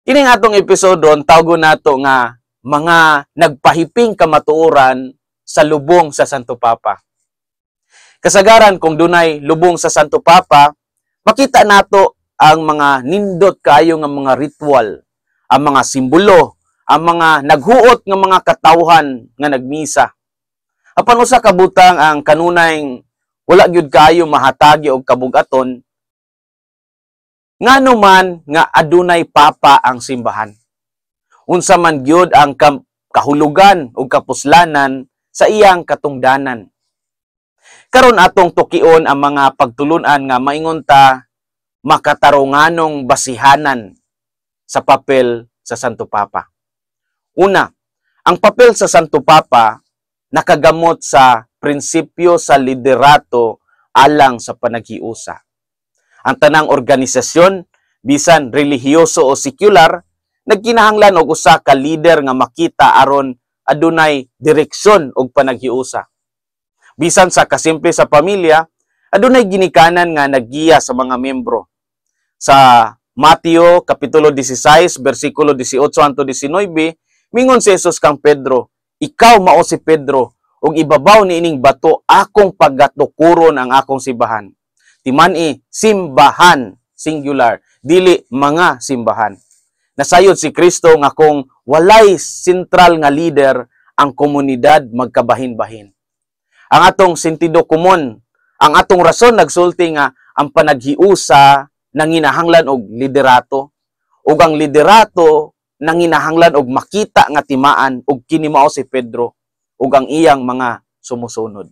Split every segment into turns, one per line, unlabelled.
Kining atong episode ron, tawgon nato nga "Mga Nagpahiping Kamatuoran sa Lubong sa Santo Papa." Kasagaran kung dunay lubong sa Santo Papa, makita nato ang mga nindot kaayo nga mga ritual, ang mga simbolo, ang mga naghuot nga mga katawhan nga nagmisa. Apan usa ka butang ang kanunay wala gyud kaayo mahatagi og kabugaton: ngano man nga adunay papa ang simbahan? Unsa man gyud ang kahulugan ug kapuslanan sa iyang katungdanan? Karon atong tukion ang mga pagtulunan nga maingon ta makatarunganong basihanan sa papel sa Santo Papa. Una, ang papel sa Santo Papa nakagamot sa prinsipyo sa liderato alang sa panaghiusa. Ang tanang organisasyon, bisan relihiyoso o sekular, nagkinahanglan og usa ka leader nga makita aron adunay direksyon og panaghiusa. Bisan sa kasimple sa pamilya, adunay ginikanan nga naggiya sa mga membro. Sa Mateo kapitulo 16 bersikulo 18 hangtod 19, mingon si Jesus kang Pedro, "Ikaw mao si Pedro, ug ibabaw niining bato akong pagatukuron ang akong simbahan." Timan-i, simbahan, singular, dili mga simbahan. Nasayod si Kristo nga kung walay sentral nga leader, ang komunidad magkabahin-bahin. Ang atong sentido komon, ang atong rason nagsulti nga ang panaghiusa nanginahanglan og liderato, ug ang liderato nanginahanglan og makita nga timaan, ug kini mao si Pedro ug ang iyang mga sumusunod.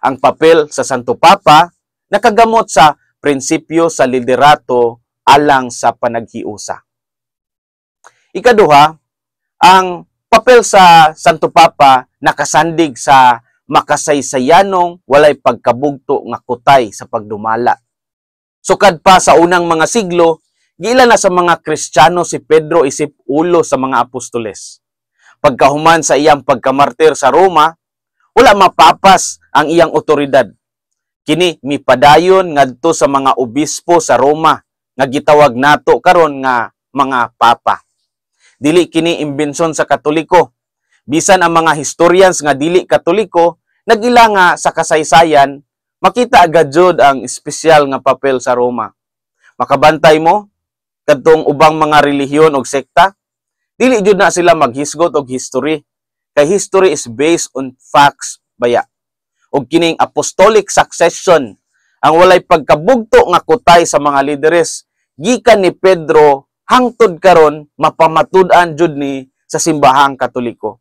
Ang papel sa Santo Papa nakagamot sa prinsipyo sa liderato alang sa panaghiusa. Ikaduha, ang papel sa Santo Papa nakasandig sa makasaysayanong walay pagkabugto nga kutay sa pagdumala. Sukad pa sa unang mga siglo, giila na sa mga Kristiyano si Pedro isip ulo sa mga apostoles. Pagkahuman sa iyang pagkamartir sa Roma, wala mapapas ang iyang otoridad. Kini mipadayon ngadto sa mga obispo sa Roma nga gitawag nato karon nga mga papa. Dili kini imbensyon sa Katoliko. Bisan ang mga historians nga dili Katoliko nagila nga sa kasaysayan makita agad jud ang espesyal nga papel sa Roma. Makabantay mo kadtong ubang mga relihiyon og sekta, dili jud na sila maghisgot og history kay history is based on facts baya. Og kining apostolic succession, ang walay pagkabugto nga kutay sa mga lideres gikan ni Pedro hangtod karon, mapamatud-an jud ni sa Simbahang Katoliko.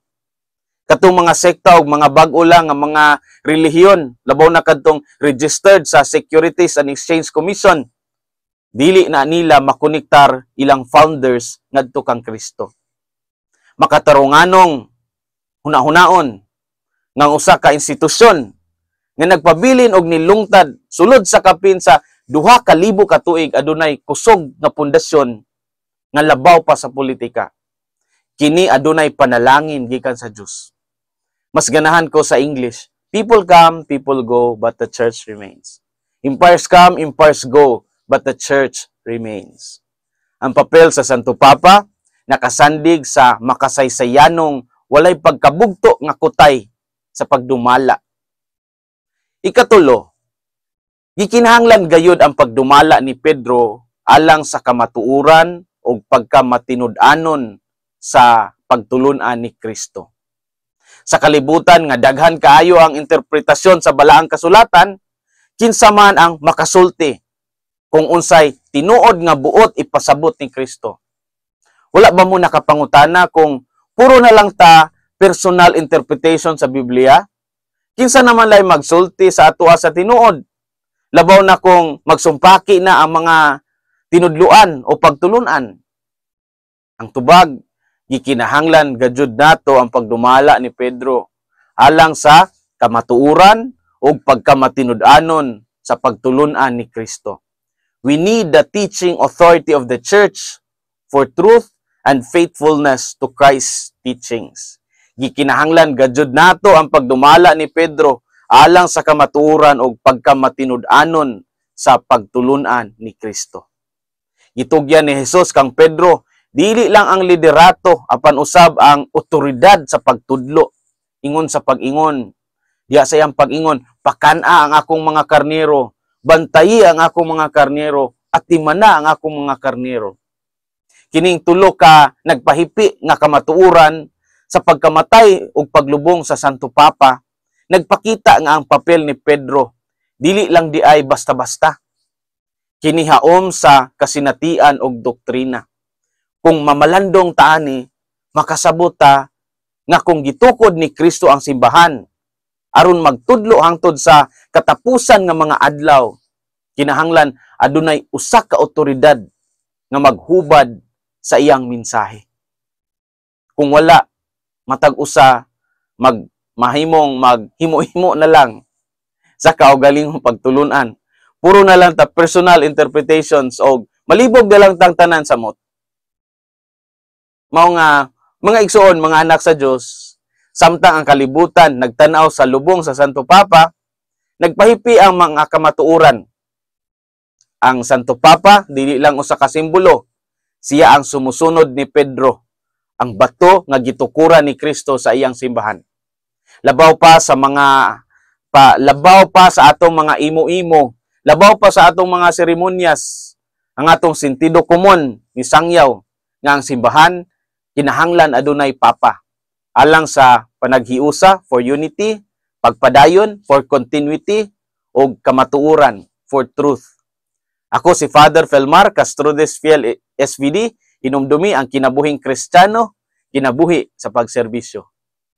Katong mga sekta og mga bag-o lang nga mga relihiyon, labaw na kadtong registered sa Securities and Exchange Commission, dili na nila makonektar ilang founders ngadto kang Kristo. Makatarunganong hunahunaon nga usa ka institusyon nga nagpabilin og nilungtad sulod sa kapin sa 2,000 ka tuig adunay kusog nga pundasyon nga labaw pa sa politika. Kini adunay panalangin gikan sa Dios. Mas ganahan ko sa English, "People come, people go, but the church remains. Empires come, empires go, but the church remains." Ang papel sa Santo Papa nakasandig sa makasaysayanong walay pagkabugto nga kutay sa pagdumala. Ikatulo, gikinahanglan gayud ang pagdumala ni Pedro alang sa kamatuoran o pagkamatinud-anon sa pagtulunan ni Kristo. Sa kalibutan nga daghan kaayo ang interpretasyon sa Balaang Kasulatan, kinsa man ang makasulti kung unsay tinuod nga buot ipasabot ni Kristo? Wala ba mo nakapangutana kung puro na lang ta personal interpretation sa Biblia? Kinsa naman lay magsulti sa atoa sa tinuod? Labaw na kung magsumpaki na ang mga tinudluan o pagtulunan. Ang tubag, gikinahanglan gajud nato ang pagdumala ni Pedro alang sa kamatuoran ug pagkamatinud-anon sa pagtulunan ni Kristo. We need the teaching authority of the church for truth and faithfulness to Christ's teachings. Gikinahanglan gajud nato ang pagdumala ni Pedro alang sa kamatuoran ug pagkamatinud-anon sa pagtulunan ni Kristo. Gitugyan ni Jesus kang Pedro, Dili lang ang liderato apan usab ang otoridad sa pagtudlo. Ingon sa pag-ingon, diya sa iyang pag-ingon, "Pakan-a ang akong mga karnero, bantayi ang akong mga karnero, at timana ang akong mga karnero." Kining tulo ka nagpahipi nga kamatuoran sa pagkamatay ug paglubong sa Santo Papa, nagpakita nga ang papel ni Pedro dili lang di ay basta-basta. Kini haom sa kasinatian og doktrina. Kung mamalandong ta ani, makasabot ta nga kung gitukod ni Kristo ang simbahan aron magtudlo hangtod sa katapusan nga mga adlaw, kinahanglan adunay usa ka otoridad nga maghubad sa iyang mensahe. Kung wala, matag usa mahimong maghimo-himo na lang sa kaugalingong pagtulunan. Puro na lang ta personal interpretations og malibog na lang tang tanan samot. Mao nga mga igsuon, mga anak sa Dios, samtang ang kalibutan nagtanaw sa lubong sa Santo Papa, nagpahipi ang mga kamatuoran. Ang Santo Papa dili lang usa ka simbolo, siya ang sumusunod ni Pedro, ang bato nga gitukuran ni Kristo sa iyang simbahan. Labaw pa sa atong mga imo-imo, labaw pa sa atong mga seremonyas, ang atong sentido komon misangyaw nga ang simbahan kinahanglan adunay papa alang sa panaghiusa, for unity, pagpadayon, for continuity, ug kamatuoran, for truth. Ako si Father Felmar Castrodes Fiel SVD, hinumdumi ang kinabuhing Kristiyano, kinabuhi sa pagserbisyo.